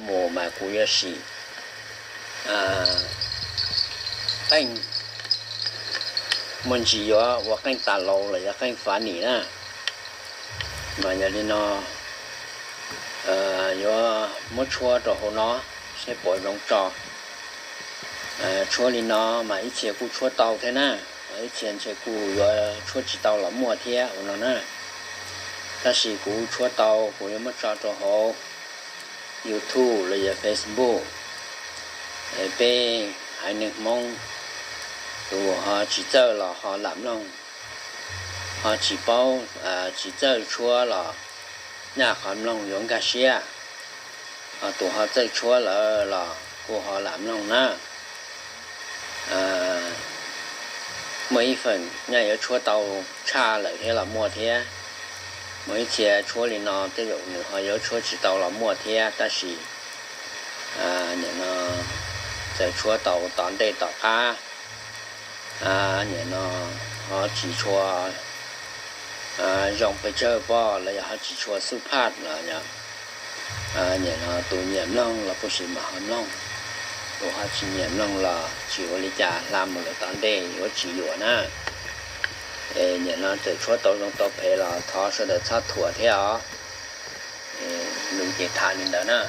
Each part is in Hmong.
mus mas kuv yuav sim qeej, muaj ntsis yuav ua qeej tas laus los yog qeej fav nim na. Mas yog li no yuav muab tshuab rau hauv no seb puas zoo tso. Tshuab li no mas ib txhia kuj tshuab tau thiab na, ib txhia ntshe kuj yuav tshuab tsis tau los muaj thiab ua no na. Tab sis kuv tshuab tau kuv yuav muab tso rau hauv YouTube los yog Facebook. Peb haiv neeg Hmoob tus ho tsis txawj los ho lam mloog, ho tsis paub, tsis txawj tshuab los nyaj qhov mloog yuav nkag siab, ho tus ho txawj tshuab lawm los kuj ho lam mloog na. Muaj ib feem nyaj yuav tshuab tau tshaj lawm thiab los muaj thiab. Muaj ib txhia tshuab li no tej zaum nws ho yuav tshuab tsis tau los muaj thiab, tab sis nim no txawm tshuab tau tom ntej tom qab, nim no ho tsis tshua zoo pes tsawg poj los yog ho tsis tshua xub phaj los yog nim no tus nyiam mloog los kuj sim mam ho mloog, tus ho tsis nyiam mloog los tsis ua li cas, hla mus lawm tom ntej yuav tsis yuam na. Nim no txawm tshuab tau zoo tau phem los thov sawv daws txhob thuam thiab os. Lus ces tham li ntawd na.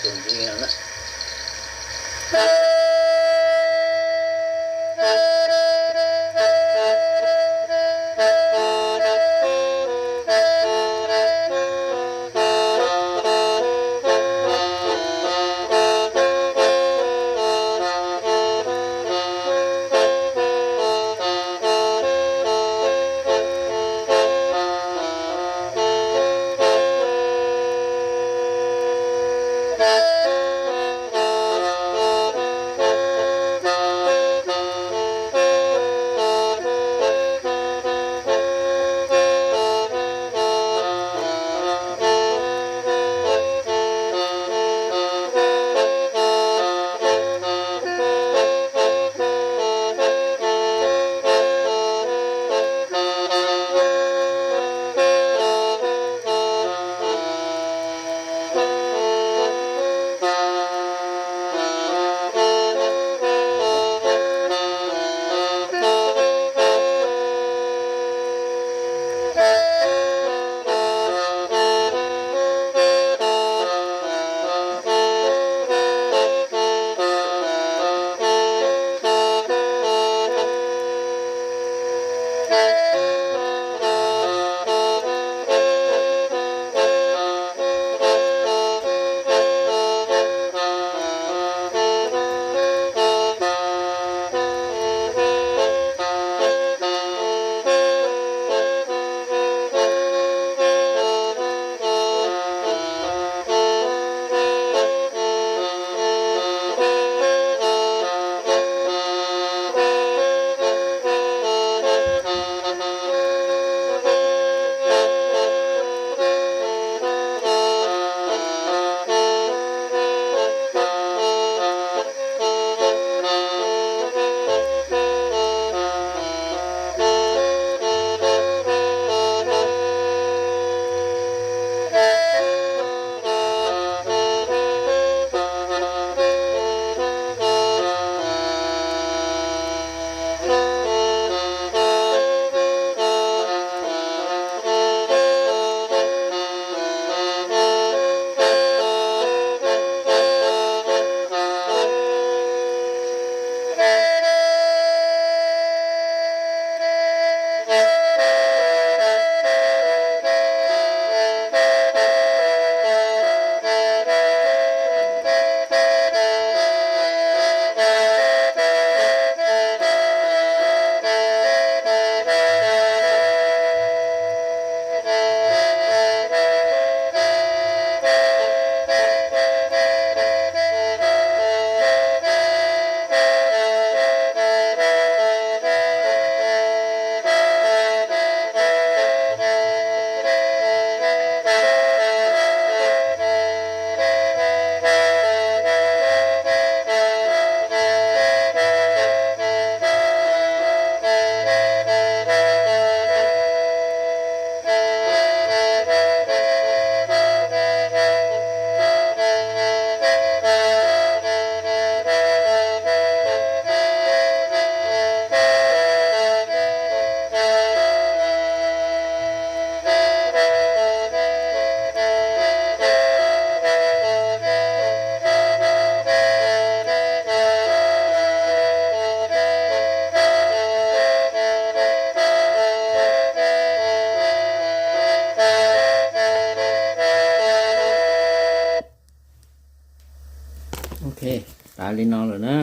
Tus li no na. Ok, tas li no lawm na.